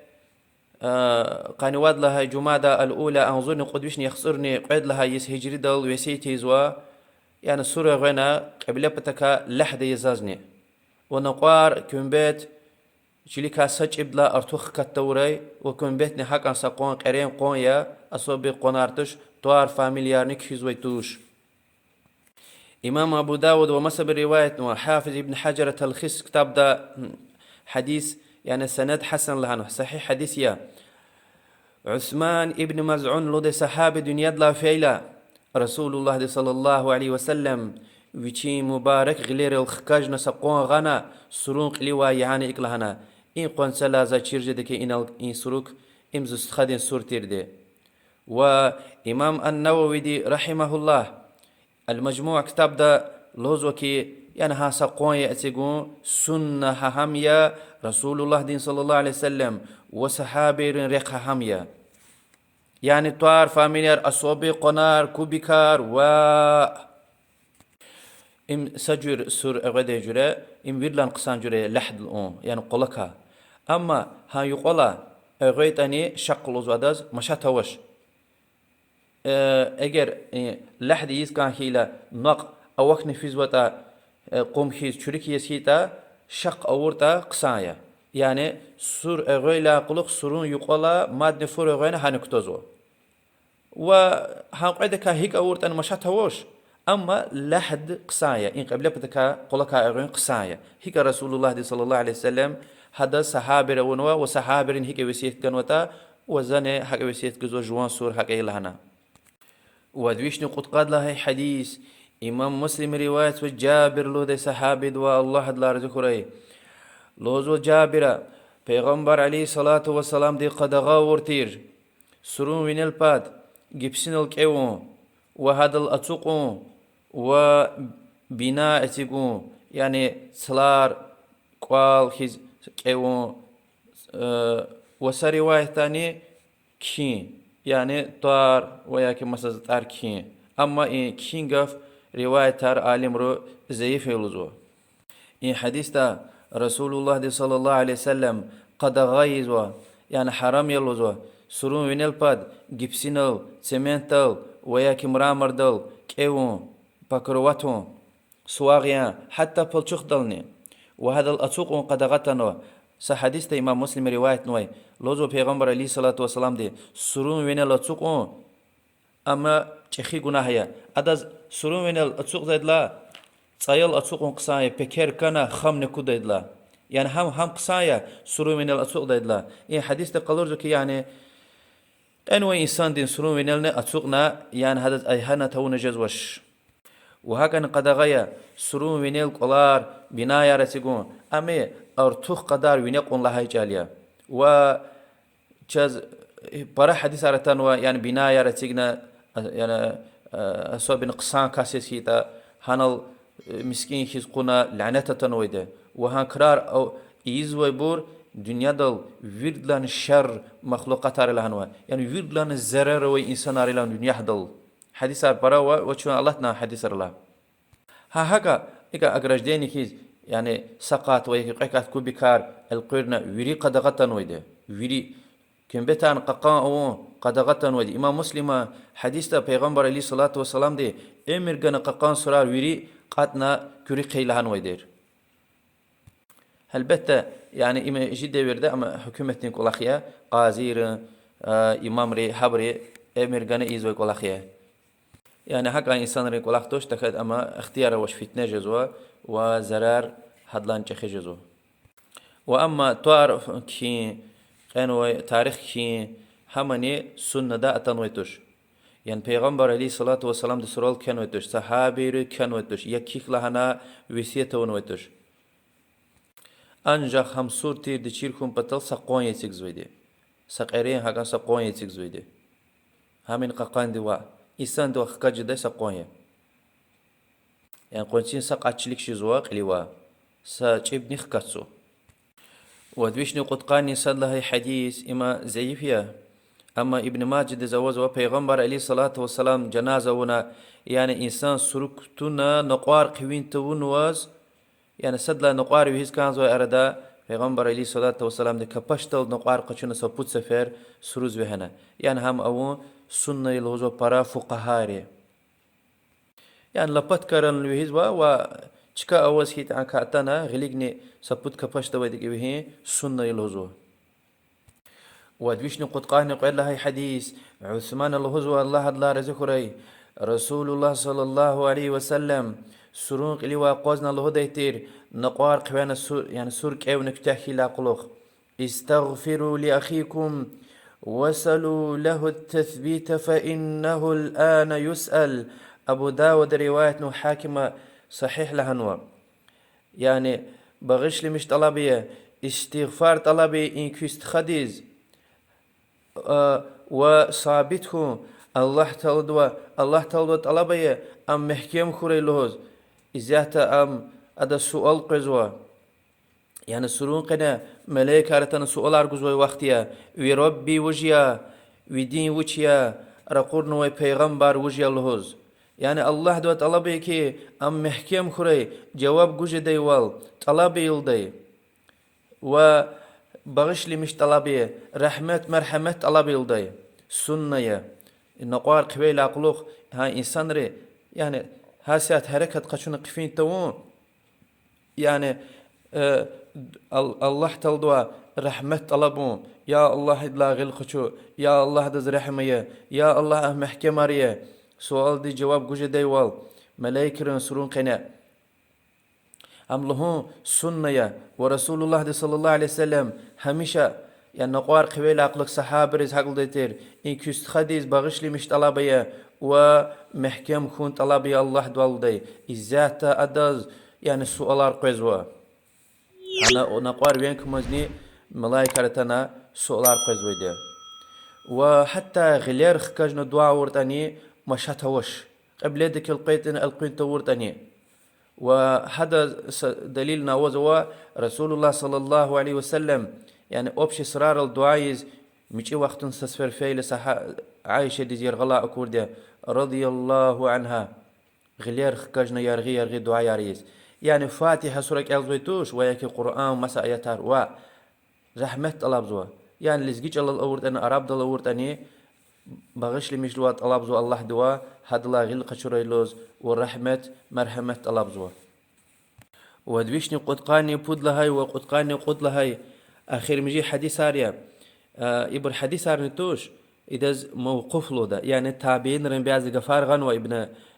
къанни вад лагьай Жумада аль-Уля, агъзурни кьуд вишни яхцӀурни кьвед лагьай йис гьижридал весият ийизва, яни сур эгъвена кьибле патакай лагьд ая зазни. Ва накьвар, куьмбет чиликай са чӀибдилай артух хкат тавурай, ва куьмбетни гьакӀан са къван, кьерен къван я, особый къванар туш, тӀвар-фамилиярни кхьизвай туш. Имам Абу Давуда ва масабуру риваятнава, Гьафиз Ибн Гьажара Талхис ктабда, гьадис, яни санад гьасан лагьана, сагьигь гьадис я. Усман ибн Мазъун лугьудай сагьаби дуьньядилай фейила, Расулуллагьди صلى الله عليه وسلم вичин мубарак гъилерал хкажна са къван гъана, сурун кьиливай яна икӀ лагьана: и къванцелай заз чир жеда хьи, инал и сурук, им зи стхадин сур тирди. Ва имам ан-Нававиди رحمه الله Аль-Мажмуъ ктабда лугьузва хьи, яни гьа са къван я эцигун, сунна гьа гьам я, Расулуллагьдин صلى الله عليه وسلم ва сагьабийрин рехъ гьа гьам я. Яни тӀвар-фамилияр, особый къванар, кубикар ва им са жуьр сур эгъведай жуьре, им виридалай хъсан жуьре лагьд лугьун, яни къвалакай. Амма гьа юкьвалай эгъвейтӀани шакъ лугьузва адаз, машат авач. Э, эгер, э, лагьд ийиз кӀан хьайила, накь авахьни физватӀа, э, къум хьиз, чуьруьк яз хьайитӀа, шакъ авуртӀа хъсан я. Яни сур эгъвейла кьулухъ сурун юкьвалай мадни фур эгъвена гьана кутазва. Ва гьа кьведакай гьикӀ авуртӀани машат авач, амма лагьд хъсан я, и кьибле патакай, къвалакай эгъуьн хъсан я. ГьикӀ Расулуллагьди صلى الله عليه وسلم гьадаз сагьабийри авунва ва сагьабийрини гьикӀ весият ганватӀа, ва зани гьакӀ весият гузва, жуван сур гьакӀ ая лагьана. Вад вишни кьудкъад лагьай гьадис, имам Муслима риваятзава Жабир лугьудай сагьабидивай, Аллагь адалай рази хьурай. Лугьузва Жабира, Пайгъамбар عليه الصلاة والسلامди къадагъа авур тир сурун винел пад гипсинал кӀевун ва гьадал ацукьун ва бина эцигун, яни цлар кӀвал хьиз кӀевун, э, ва са риваятдани кхьин, яни тӀвар ва яки маса затӀар кхьин. Амма и кхьин гаф риваятар алимри зайиф я лугьузва. И гьадисда Расулуллагьди صلى الله عليه وسلم къадагъа ийизва, яни гьарам я лугьузва, сурун винел пад гипсинал, цементдал ва яки мрамордал кӀевун, покрывать авун, сувагъ ян, гьатта палчухдални, ва гьадал ацукьун къадагъа атанва. Са гьадисда имам Муслима риваятнавай, лугьузва Пайгъамбар عليه الصلاة والسلامди: сурун винел ацукьун, амма чӀехи гунагь я. Адаз сурун винел ацукьзайдалай цӀаял ацукьун хъсан я, пекер кана хам некудайдалай. Яни гьам, гьам хъсан я сурун винел ацукьдайдалай. И гьадисда къалурзава хьи, яни кьенвай инсандин сурун винелни ацукьна, яни гьадаз игьана тавуна жезвач. Ва гьакӀни къадагъа я сурун винел кӀвалар, бинаяр эцигун, амма артух кьадар вине кьун лагьай чӀал я. Ва чаз пара гьадисар атанва, яни бинаяр эцигна, яни особенно хъсан кас яз хьайитӀа, гьанал мискӀин хьиз кьуна лянет атанвайди. Ва гьа крар ийизвайбур дуьньядал виридалай шер махлукьатар лагьанва, яни виридалай зарар авай инсанар лагьанва дуьньядал. Гьадисар пара ава, ва чун алатна гьадисрилай. Гьа гьакӀа, икӀа ограждение хьиз, яни са къат ва яки кьве къат кубикар элкъуьрна вири къадагъа атанвайди. Вири куьмбетарни кьакьан авун къадагъа атанвайди. Имам Муслима гьадисда Пайгъамбар عليه الصلاة والسلامди эмир гана кьакьан сурар вири кьатӀна куьруь хъий лагьанвайди. Гьелбетда, яни им жи девирда, амма гьукуматдин кӀвалах я, къазийри, имамри, гьабури эмир гана ийизвай кӀвалах я. Яни гьакӀан инсанрин кӀвалах туш, тахьайтӀа амма ихтияр авач, фитне жезва ва зарар гьадлай чӀехи жезва. Ва амма тӀвар кхьин, кьенвай тарих кхьин, гьамани суннада атанвай туш. Яни Пайгъамбар عليه الصلاة والسلامди сурал кхьенвай туш, сагьабийри кхьенвай туш, я кхьихь лагьана весият авунвай туш. Анжах гьам сур тирди чир хьун патал са къван эцигзавайди. Са кьерен гьакӀан са къван эцигзавайди. Гьамни кьакьанди ваъ, инсанди ваъ хкаж жедай са къван я. Яни къванцин са кьат чилик жезва кьиливай, са чӀибни хкатзава. Вад вишни кьудкъанни сад лагьай гьадис, им зайиф я. Амма Ибн Мажадиз авазва, Пайгъамбар عليه الصلاة والسلام жаназа авуна, яни инсан сурук кутуна накьвар хъивин тавунваз, яни сад лагьай накьвар вегьиз кӀанзавай арада, Пайгъамбар عليه الصلاة والسلامди капашдал накьвар къачуна са пуд сефер суруз вегьена. Яни гьам авун сунна я лугьузва пара фукъагьайри. Яни лопаткайрал вегьизва ва чка аваз хьайитӀа катана, гъиликни са пуд капашдал авайди вегьин сунна я лугьузва. Вад вишни кьудкъанни кьвед лагьай гьадис, Усмана лугьузва, Аллагь адалай рази хьурай, رسول الله صلى الله عليه وسلم сурун кьиливай акъвазна лугьудай тир, накьвар хъивена су-, яни сур кӀевна куьтягь хьайидалай кьулухъ: استغفروا لأخيكم وسلوا له التثبيت فإنه الآن يسأل. Абу Давуда риваятнава, Гьакима сагьигь лагьанва. Яни багъишламиш тӀалаб ая, истигъфар тӀалаб ая и куь стхадиз, а, ва сабит хьун, Аллагь Тааладивай, Аллагь Тааладивай тӀалаб ая, ам мягькем хьурай лугьуз. Исятда ам, адаз суал къвезва. Яни сурун къене малаикар атана суалар гузвай вахт я: ви Рабби вуж я, ви дин вуч я, ракъурнавай пайгъамбар вуж я лугьуз. Яни Аллагьдивай тӀалаб ая хьи, ам мягькем хьурай, жаваб гуз жедайвал, тӀалаб ая лугьудай. Ва багъишламиш тӀалаб ая, рагьмат, маргьамат тӀалаб ая лугьудай. Сунна я. Накьвар хъивейла кьулухъ гьа инсанри, яни гьасятда гьерекат къачуна хъфин тавун, яни, э, Ал-, Аллагь Тааладивай рагьмат тӀалабун: я Аллагь, идалай гъил къачу, я Аллагь, адаз регьим ая, я Аллагь, а мягькемар я. Суалдиз жаваб гуз жедайвал, малаикрин сурун къене. Ам лугьун сунна я, ва Расулуллагьди صلى الله عليه وسلم гьамиша, яни накьвар хъивейла кьулухъ сагьабайриз гьакӀ лугьудай тир: и куь стхадиз багъишламиш тӀалаб ая ва мягькем хьун тӀалаб ая Аллагьдивай лугьудай. Исятда адаз, яни суалар къвезва. Ана накьвар вен кумазни малаикар атана суалар къвезвайди я. Ва гьатта гъилер хкажна дуьа авуртӀани машат авач. Кьибледихъ элкъвейтӀани, элкъуьн тавуртӀани. Ва гьадаз са далилни авазва, Расулуллагь صلى الله عليه وسلم, яни общий срарал дуьа ийиз, мичӀи вахтунда са сефер фейила сагьа-, Аишадиз яргъалай акурди я, رضي الله عنها, гъилер хкажна яргъи-яргъи дуьаяр ийиз. Яни Фатигьа сура кӀелзавай туш, ва яки Къуръан маса аятар, ва рагьмат тӀалабзава. Яни лезги чӀалал авуртӀани, арабдал авуртӀани, багъишламишвал тӀалабзава Аллагьдивай, гьадалай гъил къачурай лугьуз, ва рагьмат, маргьамат тӀалабзава. Вад вишни кьудкъанни пуд лагьай ва кьудкъанни кьуд лагьай эхиримжи гьадисар я. А, ибур гьадисарни туш, идаз мавкъуф лугьуда, яни табиинрин бязи гафар гъанва Ибн,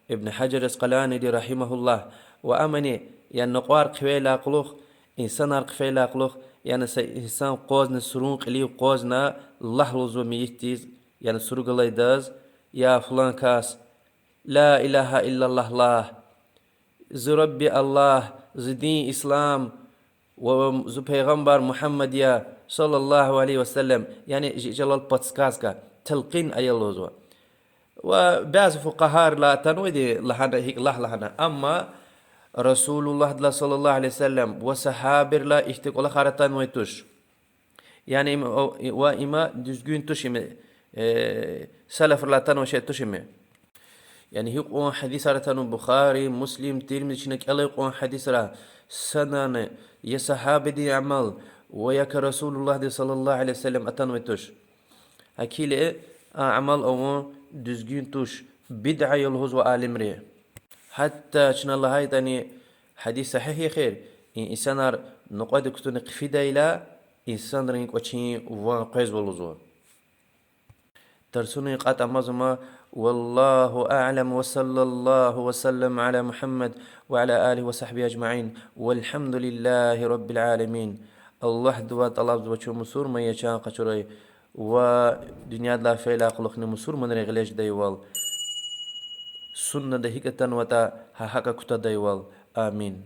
Ибн Гьажар Аскъаланиди رحمه الله. Ва амани, яни накьвар хъивейла кьулухъ, инсанар хъфейла кьулухъ, яни са инсан акъвазна, сурун кьилив акъвазна, лагь лугьузва мейитдиз, яни суруг алайдаз: я фулан кас, لا إله إلا الله лагь. Зи Рабби Аллагь, зи дин Ислам, ва зи пайгъамбар Мугьаммад я, صلى الله عليه وسلم, яни жи-, жи чӀалал подсказка, талкъин ая лугьузва. Ва бязи фукъагьайрилай атанвайди лагьана, гьикӀ лагь лагьана. Амма Расулуллагьдилай صلى الله عليه وسلم ва сагьабайрилай ихьтин кӀвалахар атанвай туш. Яни им, о, ва има дуьзгуьн туш им, э, салафрилай атанвай шей туш им. Яни гьикьван гьадисар атанва Бухари, Муслим, Тирмизи чна кӀелай кьван гьадисра, санани я сагьабадин амал, ва яки Расулуллагьди صلى الله عليه وسلم атанвай туш. ГьакӀ хьайила а амал авун дуьзгуьн туш, бидъа я лугьузва алимри. Гьатта чна лагьайтӀани гьадис сагьигь я эхир, и инсанар накьвадик кутуна хъфидайла, инсанрин кӀвачин ван къвезва лугьузва. Тарсунин кьатӀ амазма والله أعلم، وصلى الله وسلم على محمد وعلى آله وصحبه أجمعين، والحمد لله رب العالمين. Аллагьдивай тӀалабзава чун мусурман я чан къачурай ва дуьньядилай фейила кьулухъни мусурманрин гъиле жедайвал, суннада гьикӀ атанватӀа гьа гьакӀа кутадайвал. Амин.